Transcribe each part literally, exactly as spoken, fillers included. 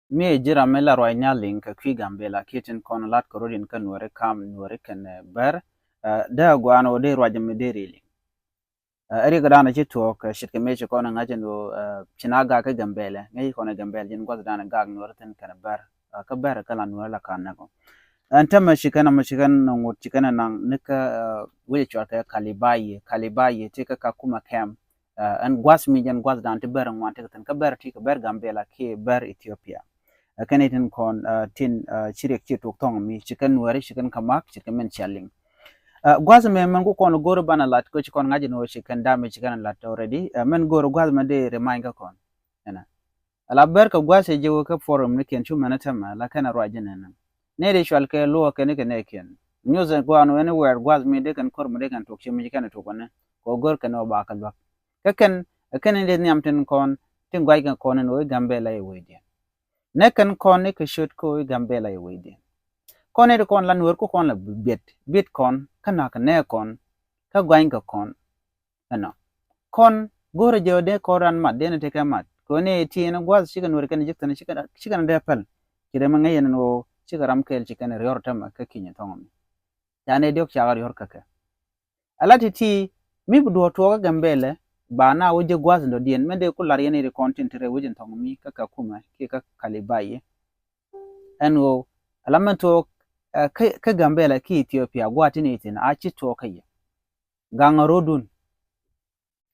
Mi ji̱ ram mi la ruac nhial liŋ kɛ kui̱ Gambɛla kiɛ tin kɔn lat kɛ rot in kä Nuɛri kam Nuɛri kɛnɛ Bär. Dee a guan wä dee ruac mi dee ri liŋ. Ɛ rik dan ci tuɔɔk ce̱tkɛ mëë ci kɔn ŋa̱c in wä ci na gak kä Gambɛlɛ ŋäc kɔn Gambɛl ji̱n gua̱th dan gak Nuɛri thin kɛnɛ Bär. Kä Bär kä la Nuɛri la kan näk ɔ. Ɛn tämɛ ci kɛn amɛ ci kɛn ŋut ci kɛn naŋ ni kä wecɛ cual kɛ Kalibayi, Kalibayi ti kä Kakuma kɛm. Ɛn gua̱th mi jɛn gua̱th dan ti Bär ŋuan ti kɛ thin kä Bär ti kɛ Bär Gambɛla kiɛ Bär Ethiopia. Ɛ kɛn itin kɔn tin ci riɛk ci tuk thɔŋ mi ci kɛn Nuɛri ci kɛn kä mak ci kɛ min cia liŋ. Gua̱th mɛ mɛn ku kɔn go̱r banɛ lat kɛ ci kɔn ŋa̱c ni wä ci kɛn dam mi ci kɛn lat already. Mɛn go̱r gua̱th mɛ dee remind kä kɔn. Ɛnɛ ala Bär kɛ gua̱th jɛ wä kä forum ni kiɛn cu mɛn tämɛ la kɛn ruac jɛ nɛn. Nɛ di cual kɛ luɔ kɛn kɛ nɛ kiɛn. Nyuth gua̱n wä ni wɛɛr gua̱th mi dee kɛn kor mi dee kɛn tuk ci mi ci kɛn tuk wä ni kɛ go̱r kɛn wä ba kɛ luak. Kä kɛn kɛn in dee nhiam tin kɔn tin gua̱c kɛ kɔn in wä Gambɛla i̱ wecdiɛn. Nɛ kɛn kɔn i̱ kɛ ciöt kä wä Gambɛla i̱ wecdiɛn. Kɔn in di kɔn la Nuɛr ku kɔn la biet biet kɔn kä nak nɛ kɔn kä gua̱ny kɛ kɔn. Ɛnɔ kɔn go̱rɛ jɛ wä dee kɔn ran mat dee ni tekɛ mat kɛ wä ni ti in gua̱th cikɛ Nuɛr kɛn ji̱k thin cikɛ ni dee pɛl. Ci dee mi ŋäc in wä cikɛ ram kɛɛl ci kɛn riɔr tämɛ kä kinyɛ thɔŋ mi. Ca ni diɔk cakɛ riɔr kä kɛ. Ala ti ti mi bi duɔ̱ɔ̱r tuɔɔk kä Gambɛlɛ ba na wä jɛ gua̱th in dɔ̱diɛn mɛ dee ku lar yɛn iri kɔn tin ti rɛ wecin thɔŋ mi kä Kakuma kiɛ kä Kalibayi. Ɛn ɣöö ala mɛn tuɔɔk kä Gambɛlɛ ki Ethiopia gua̱a̱ tin i̱ thin a ci tuɔɔk kä yɛ. Gaŋ a ro̱dun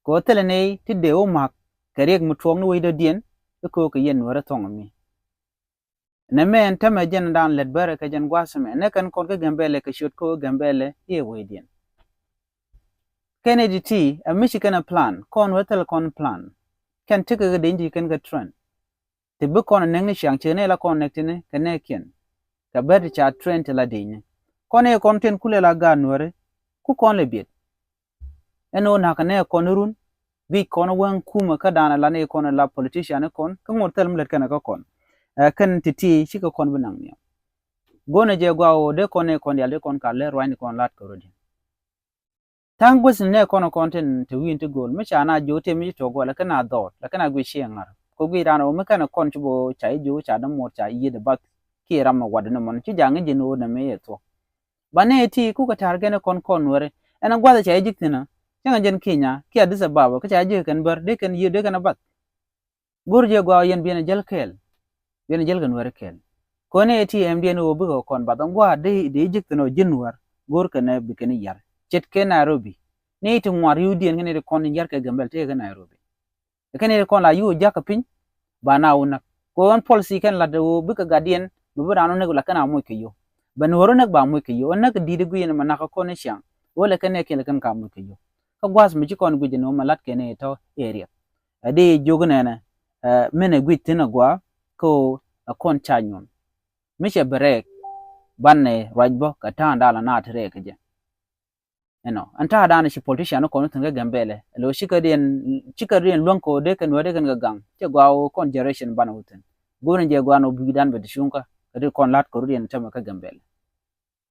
kɛ ɣöö thilɛ nɛy ti dee wä ma̱k kɛ riɛk mi tuɔɔk ni wecdɔ̱diɛn i̱ köök kɛ yɛn Nuɛrɛ thɔŋ mi. Nɛ mɛ ɛn tämɛ jɛn dan lät Bärɛ kɛ jɛn gua̱a̱th mɛ nɛ kɛn kɔn kä Gambɛlɛ kɛ ciöt kä wä Gambɛlɛ i̱ ɛ wecdiɛn. Kɛn i̱ ti ti ɛ mi ci kɛn ɛ plan kɔn wä thil kɔn plan. Kɛn tekɛ kɛ deny ti kɛn kɛ trend. Ti bi kɔn ɛ näk ni ciaŋ ci kɛn ɛ la kɔn näk tini kɛ nɛɛkiɛn. Kɛ Bär ti ca trend ti la deny ni kɔn i̱ kɔn tin kulɛ la gaat Nuɛri ku kɔn lɛ biet. Ɛn ɣöö na̱k kɛ nɛɛ kɔn run guic kɔn wäŋ kumä kä da̱a̱n a la ni kɔn a la politician kɔn kä ŋot thil mi lät kɛn kä kɔn. Ɛ kɛn ti ti cikɛ kɔn bi naŋ nhiam. Go̱nɛ jɛ gɔaa ɣöö dee kɔn ni kɔn dial dee kɔn ka lɛ ruany ni kɔn lat kɛ rodi. Tha̱a̱ŋ guäth ni nɛɛ kɔn kɔn tin te wi̱i̱n ti go̱o̱l mi ca na jiök tëë mi ci tuɔɔk gɔaa lɛ kɛn a dhɔɔt lɛ kɛn a guic ciɛ ŋa̱r kɛ guic raan ɣöö mi kɛn kɔn ci bɔ ca ji̱ jiök ca dämuɔɔr ca yiëëdɛ bath kiɛ ram mi wa̱dɛ ni mɔn ci ja̱ ŋi̱c ji̱n ɣöö nɛ mi yɛ thuɔ̱k. Ba nɛ ti kukɛ ta̱r gɛn kɔn kɔn Nuɛri ɛn gua̱th ca ji̱ ji̱k thi̱n. Cäŋ jɛn Kenya kiɛ Addis Ababa kä ca ji̱ kɛn Bär dee kɛn yiëë dee kɛn a bath. Go̱r jɛ gɔaa yɛn biɛn jäl kɛɛl. Biɛn jäl kɛ Nuɛri kɛɛl. Kɔn ɛ ti ɛm diɛn ɣöö bikɛ kɔn bath ɛn gua̱a̱ dee dee ji̱k thi̱n ɔ ji̱n Nuɛr. Go̱r kɛn ɛ bi kɛn yar ce̱tkɛ Nairobi. Ni ti ŋuar ri̱wdiɛn kɛn ɛ ti kɔn yar kɛ Gambɛl tëëkɛ Nairobi. Kɛn i̱ kɔn la yuu jakä piny ba na wä näk. Kɛ ɣän policy kɛn lat wä bikɛ gatdiɛn mi bi raan wä näk la kɛn a moc kɛ yio̱w. Bɛ ni wä rɔ näk ba moc kɛ yio̱w ɣän näk di̱t i̱ gui̱n ma nak kä kɔn i̱ ciaŋ. Wä lɛ kɛn i̱ kiɛn lɛ kɛn ka moc kɛ yio̱w. Kä gua̱th mi ci kɔn guic ni wä ma lat kɛn i̱ tɔ area. Ɛ di jiök nɛnɛ min ɛ guic thi̱n ɛ gua̱a̱ kä ɣä ɛ kɔn ca nyuɔn. Mi cɛ bi rɛɛk banɛ ruac bä kɛ ta̱a̱ŋ da̱a̱l anaat ti rɛɛk kɛ jɛ. Ɛnɔ ɛn ta̱a̱ da̱a̱n ci politician kɔn wä thi̱n kä Gambɛlɛ ɛlɛ wä cikɛ riɛn cikɛ riɛn luäŋ kɛ wä dee kɛn wä dee kɛn kɛ gaŋ cɛ gɔaa wä kɔn generation banɛ wä thi̱n. Go̱o̱rɛ jɛ gɔaa ni wä bi̱i̱ da̱a̱n bɛ ti cuŋkä kɛ ti kɔn la̱t kɛ rut yɛn tämɛ kä Gambɛlɛ.